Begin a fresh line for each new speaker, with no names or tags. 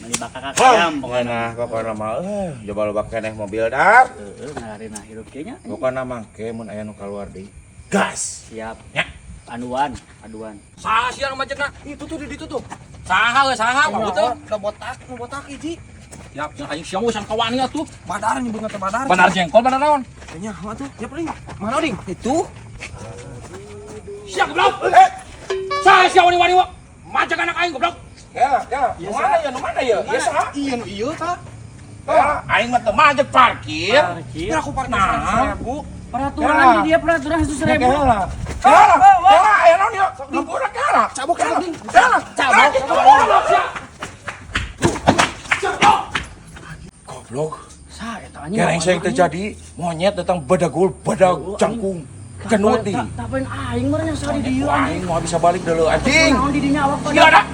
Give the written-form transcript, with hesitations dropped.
Meuli bakak ayam pokokna.
Nah, pokokna mah coba loba keneh mobil dar.
Heeh, ngalarina hirup kieu nya.
Pokokna mah ke mun aya nu kaluar deui. Gas.
Siap.
Ya.
Aduan, aduan.
Saha sia nu macetna?
Itu tuh di ditu tuh.
Saha we saha Pak Butuh?
Udah botak, nu botak hiji.
Siap, jeung aing sia urusan kawani atuh.
Badar nyebutna teh badar.
Bandar jengkol bandar naon?
Kayaknya apa tuh? Ya paling. Mana ding? Itu.
Sia goblok. Eh. Saha sia wani-wani wa? Macet anak aing goblok.
Ya, ya. Nu mana ya? Nu mana ya? Ya saha?
Iya nu ieu tah.
Ya, aing mah teu macet parkir.
Parkir.
Kira aku parkir
Nah.
100.000.
Peraturan
Ya.
di dia peraturan 100.000.
Kela. Kela. Kela, aya naon ieu? Lembur kela.
Cabok cabok ding.
Kela.
Cabok.
Goblok sia.
Goblok.
Saha eta anjing?
Gerengseng terjadi, monyet datang badagul, badag jangkung. Genut di.
Tapain aing mah nya saha di dieu anjing.
Aing mau bisa balik dulu anjing.
Naon di dinya awak pada.
Gila dah.